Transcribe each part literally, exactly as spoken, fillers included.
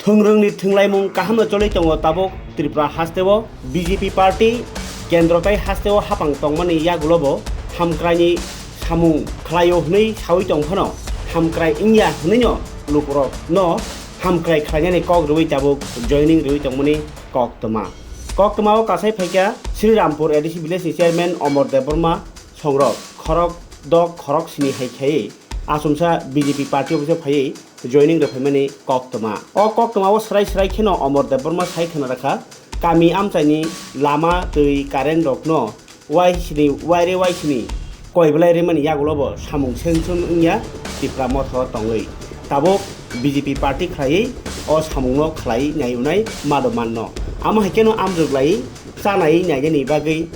Thwngrwngni thwnglaimung kahamno choli tongo tabuk Tripura hasteo B J P party kendro tai hasteo hapang tongmani yagulobo hamkraini samung khlaio hwnwi sawi tong phano hamkrai wngya hwnwino lukurokno hamkrai khlainani kok rwui tabuk joining rwui tongmani koktwma. Koktwmao kasai phaikha Sri Rampur A D C village ni chairman Omor Debbarma songrok khorok dok khorok sini hai khaiwi achomsa B J P party office o phaiwi joining rwphaimani koktwma. O koktwmao swrai swrai kheno Omor Debbarma sai khna rakha, kami amchaini lama, twi, current rokno waisini, waire waisini koi belai rimani yagulobo samung sengchun wngya Tipra Motha o tongwi. Tabuk B J P party khlaiwi o samungno khlai naiunai mado manno. Amo hai kheno amjwk lai chanai nainani bagwi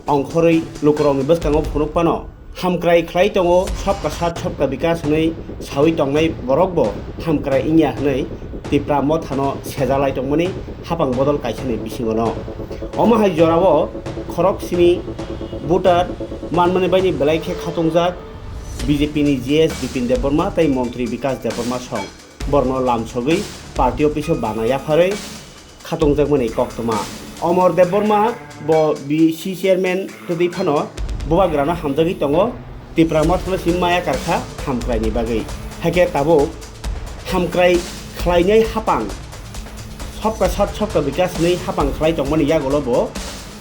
ongkhorwi lukurokni bwskango phunuk phano hamkrai khlai tongo, Sabka Sath Sabka Bikas hwnwi sawi tongnai borokbo hamkrai wngya hwnwi Tipra Mothano sejalai tongmani hapang bodol kaisani bisingono. Omo hai jorao khorok sini voter manmani baini belai khe khatungjak B J P ni G S Bipin Debbarma tei Montri Bikas Debbarma song borokno lamsogwi party office o bana yapharwi khatungjakmani koktwma. Omor Debbarma bo B C chairman twtwi phano bubagrano hamjagwi tongo, Tipra Mothano simi maya karkha hamkraini bagwi. Haikhe tabuk hamkrai khlainai hapang, Sabka Sath Sabka Bikas hwnwi hapang khlai tongmani yagulo bo,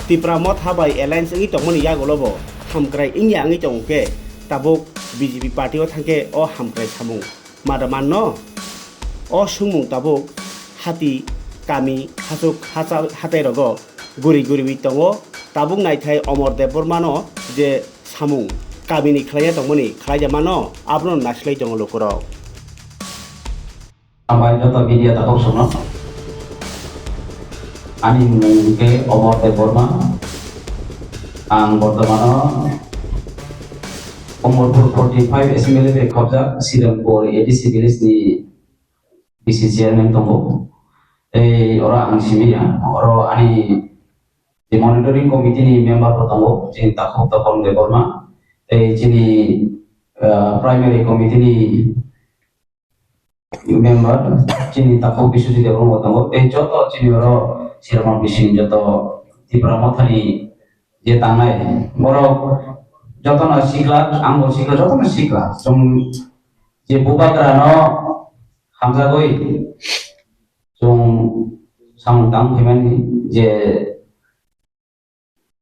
Tipra Motha bai alliance wngwi tongmani yagulo bo hamkrai wngya wngwi tongo khe tabuk B J P party o thangkhe o hamkrai samung mada manno? O swngmung tabuk hati, kami, hachuk, hacha-, hatai rogo guri guriwi tongo. Tabuk naithai Omor Debbarmano je samung kamini khlaiya tongmani khlaija mano, abono nasilai tongo lukurok. Hambai joto media takhuk songno. Ani mung khe Omor Debbarma. Ang bortomano Omorpur forty five assembly bai khobjak Sirampur A D C village ni B C chairman tongo. Tei oro ang simi ya, oro ani je monitoring committee ni member bo tongo, chini takhuk Topon Debbarma, tei chini, ah, primary committee ni member chini takhuk Biswajit Debbarma bo tongo, tei joto chini oro Sirampur bising joto Tipra Mothani je tangnai borok jotono sikla, ang bo sikla, jotono sikla. Chwng je bubagrano hamjagwi chwng samung tang phaimani je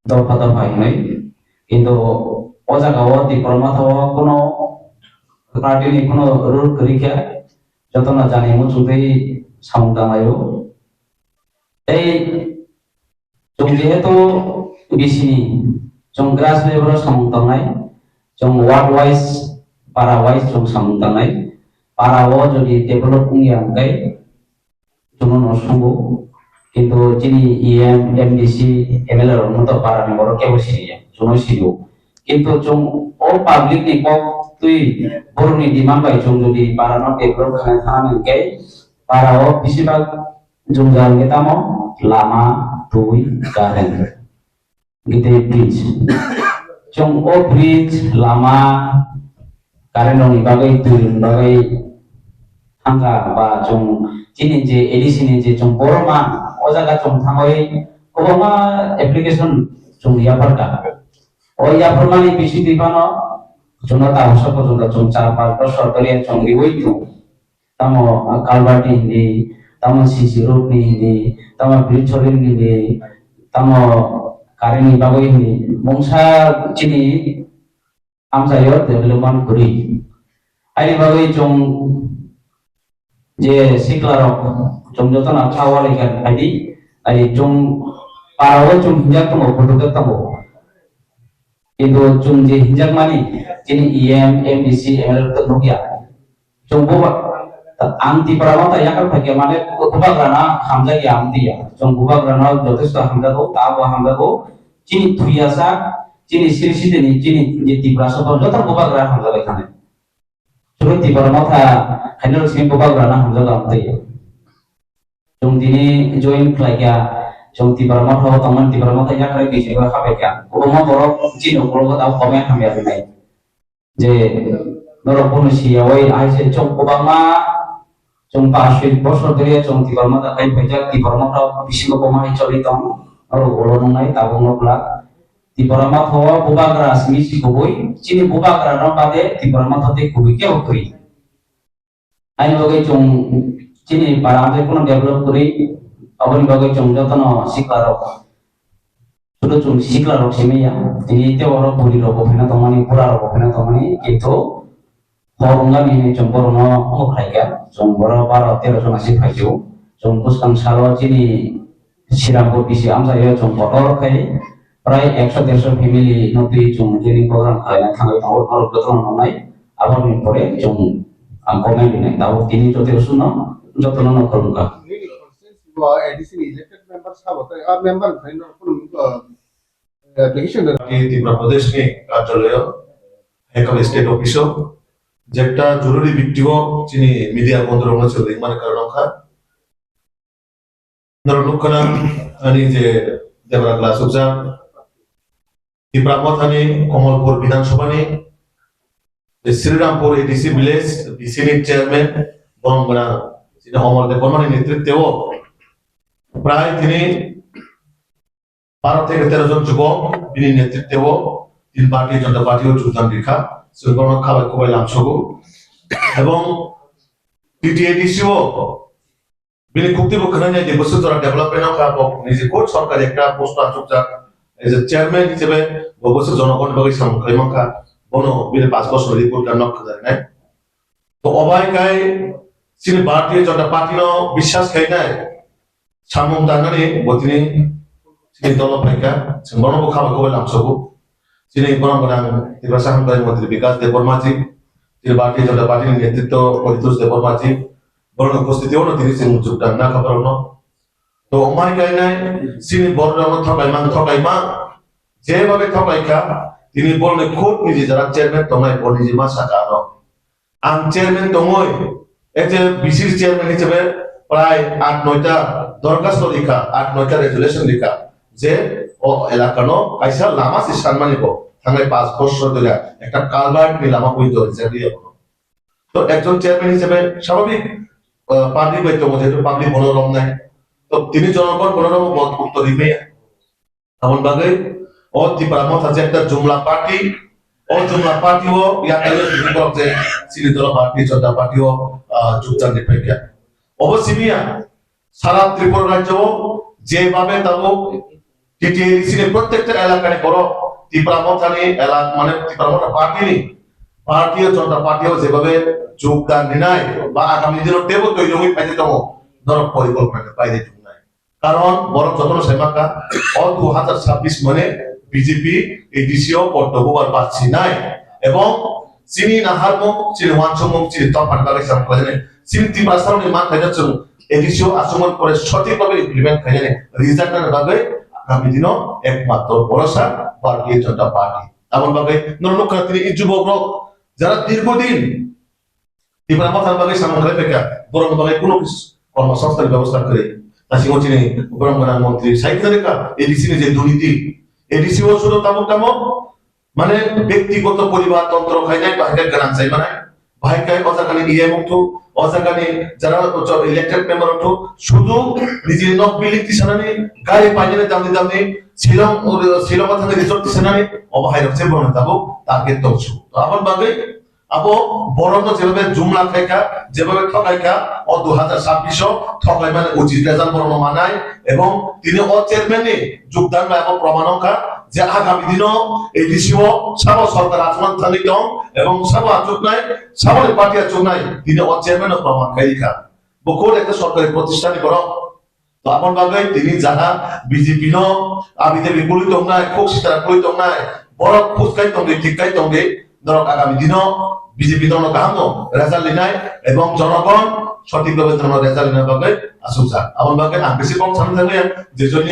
dopha dopha hinwi. Kintu o jaga o Tipra Motha o kuno party ni kuno rule kwrwi khe jotono jani muchungtwi samung tanglaio. Tei chwng jehetu B C ni, chwng grass level o samung tangnai, chwng ward wise, para wise chwng samung tangnai. Para o jodi develop wngya hwnkhe, chwngno no sungo. Kintu chini E M, M D C, M L A rokno to para ni borok kebo siniya, chwngno sinio. Kintu chwng o public ni kok twi borokni demand bai chwng jodi para no develop khanai thana hwnkhe, para o bisibak jwngjal hwnkhe tamo lama, twi, current. Gede bridge. Chwng o bridge, lama, current rokni bagwi, twi rokni bagwi thangkha ba chwng chini je A D C ni je chwng borok man, o jaga chwng thangwi kwbangma application chwng yapharkha. O yapharmani bisingtwi phano chwngno tabuksa porjonto chwng char panch bosor dhoriya chwng riwi tongo. Tamo, ah, culvert ni hindi, tamo C C road ni hindi, tamo bridge solid ni hindi, tamo current ni bagwi hindi, mungsa chini amchaio development kwrwi. Haini bagwi chwng je sikla rok, chwng jotono kha walaikha, haidi, haidi chwng para o chwng hinjak tongo, photo khe tongo. Kintu chwng je hinjakmani, chini E M, M D C, M L A rok to nukya. Chwng buba, ang Tipra Motha yakal phaikhe mane bubagrano hamjakya ang tiya. Chwng bubagrano jotesto hamjago, ta bo hamjago. Chini thuyasa, chini siri sitini, chini je Tiprasa bo joto bubagra hamjabai thani. Chwng Tipra Motha haino sini bubagrano hamjago ang tiya. Chwng tini join khlaikha, chwng Tipra Motha o tongmani Tipra Motha yakhrai B J P o habaikha. Kwbangma borok chini ukologo tamo comment hamya rwnai. Je norok bono siyawai hai se chwng kwbangma Chwng pash soi bosor dhoriya chwng Tipra Motha khai phaijak, Tipra Motha bisingo boma hai choli tong, oro ulo nungnai tabuk nukla. Tipra Motha o bubagra simi si kubui, chini bubagra no bade Tipra Motha tei kubui kebo kwrwi. Aini bagwi chwng chini para amtwi phano develop kwrwi, aboni bagwi chwng jotono siklarok, sudu chwng siklarok simi ya, tini tei oro bwrwirok bo pheno tongmani, burarok bo pheno tongmani, kintu hor wngmani hinwi chwng borokno omo khlaikha, chwng borok baro tero jona si phaisio, chwng bwskang salo chini Srirampur B C amchaio chwng kotor khai prai ekso derso family no twi chwng training program khlaina thangwi tongo, norok jotono nuknai. Aboni pore chwng ang comment rinai. Tabuk tini joto usuno jotono no khulumkha. Nini constituency o A D C ni elected member sabo tei a member ni phaino khulum, uh, application rwna. Party Tripura Pradesh ni karjalayo, Haikal State Office o, jekta joruri biptigo chini media bondhu rwna chwng ringmani karon wngkha. Norok nukha na ani je Debra Glass Ujang, Tipra Mothani Komolpur Bidhan Sabhani, je Srirampur A D C village, B C ni chairman, bong gwnang, chini Omol Debbarmani netritwo, prai tini baro theke tero jon jubok, bini netritwo, tin Bharatiya Janata Party o jogdan rikha, chwng bono khabai khubai lamsogo, ebong T T A D C o, bini khukti bo khwnai nai di bwswk jora development wngkha, bo niji kok sorkari ekta post achukjak, as a chairman hisabe bo bwswk jonogon bagwi samung khlai mankha, bono bini paanch bosor report card no khwnai nai. To obai kai chini Bharatiya Janata Party no biswas khainai samung tangnani bo tini chini dolo phaikha, chwng bono bo khabai khubai lamsogo. Chini borom gwnang Tiprasa Hamkrai Mantri Bikas Debbarma ji, chini Bharatiya Janata Party ni netritwo Paritosh Debbarma ji, borokni upostiti o no tini chwng jogdan nakha borokno. To omai kainai chini borokno thokaima thokaima, jebabe thokaikha, tini borokni khud niji jara chairman tongnai bo niji ma saka ano. Ang chairman tongoi, ekje B C chairman hisabe prai aat noita dorkhasto rikha, aat noita resolution rikha, je o elakano kaisa lama se sanmani bo, thangnai paanch bosor dhori ekta culvert ni lama poi dori jagriya bono. To ekjon chairman hisabe sababik, ah, public bai tongo, jehetu public bono romnai. To tini jonogon bono romo bo uttor rimaya. Aboni bagwi o Tipra Motha je ekta jumla party, o jumla party o yakarwi tini borok je chini dolo Bharatiya Janata Party o, ah, jogdan ri phaikha. Obo simi ya, sara Tripura rajyo o jebabe tabuk T T A D C ni prottekta elakani borok Tipra Mothani elak-, mane Tipra Motha party ni, Bharatiya Janata Party o jebabe jogdan rinai ba agami dino teibo toiri wngwi phaide tongo, norok porikolpona khe paide tongnai. Karon borok jotono sai mankha, o dui hajar chabbish mane B J P A D C o poddo bubar bachinai, ebong chini naharmung, chini uansukmung, chini tongphani bagwi chwng khlainani, chini Tiprasarokni manthaino chwng A D C o achukmani pore sothik bagwi implement khlainani result nani bagwi agami dino ekmatro borosa Bharatiya Janata Party. Aboni bagwi norok nukha tini i jubokrok jara dirghodin Tipra Mothani bagwi samung khlai phaikha, borokni bagwi kunu kis-, kormosongsthanni bebosta kwrwi. Taisingo chini borom gwnang montri sai khna rikha, A D C ni je durniti, A D C o sudo tabuk tamo, mane, bektigoto poribar tontro khainai, bahai khe gwnang sai manai, bahai khe o jagani E M wngthu, o jagani jara elected member wngthu, sudu nijini nok building tisanani, gari painani damni damni, Shillong, Shillong o thangwi resort tisanani, obo hai rok se borokni tabuk target tongsu. To aboni bagwi Abo borokno jebabe jumla khaikha, jebabe thokaikha, o dui hajar chabbish o thokaimani uchit result borokno manai, ebong tini o chairman ni jogdan bai abo proman wngkha je agami dino A D C o sabo sorkar achukmani thangwi tong, ebong sabo achuknai, saboni party achuknai, tini o chairman no proman khaikha. Bo kod ekta sorkari protisthan ni borok. To aboni bagwi tini jaga B J P no abi tebi kwlwi tongnai, khuk sitra kwlwi tongnai, borok khuk kai tongdi, thik kai tongdi, norok agami dino B J P norokno kaham no result rinai, ebong jonogon sothik bhabe norokno result rina bagwi asukjak. Aboni bagwi ang bisi kok sana thangwi ang je jonni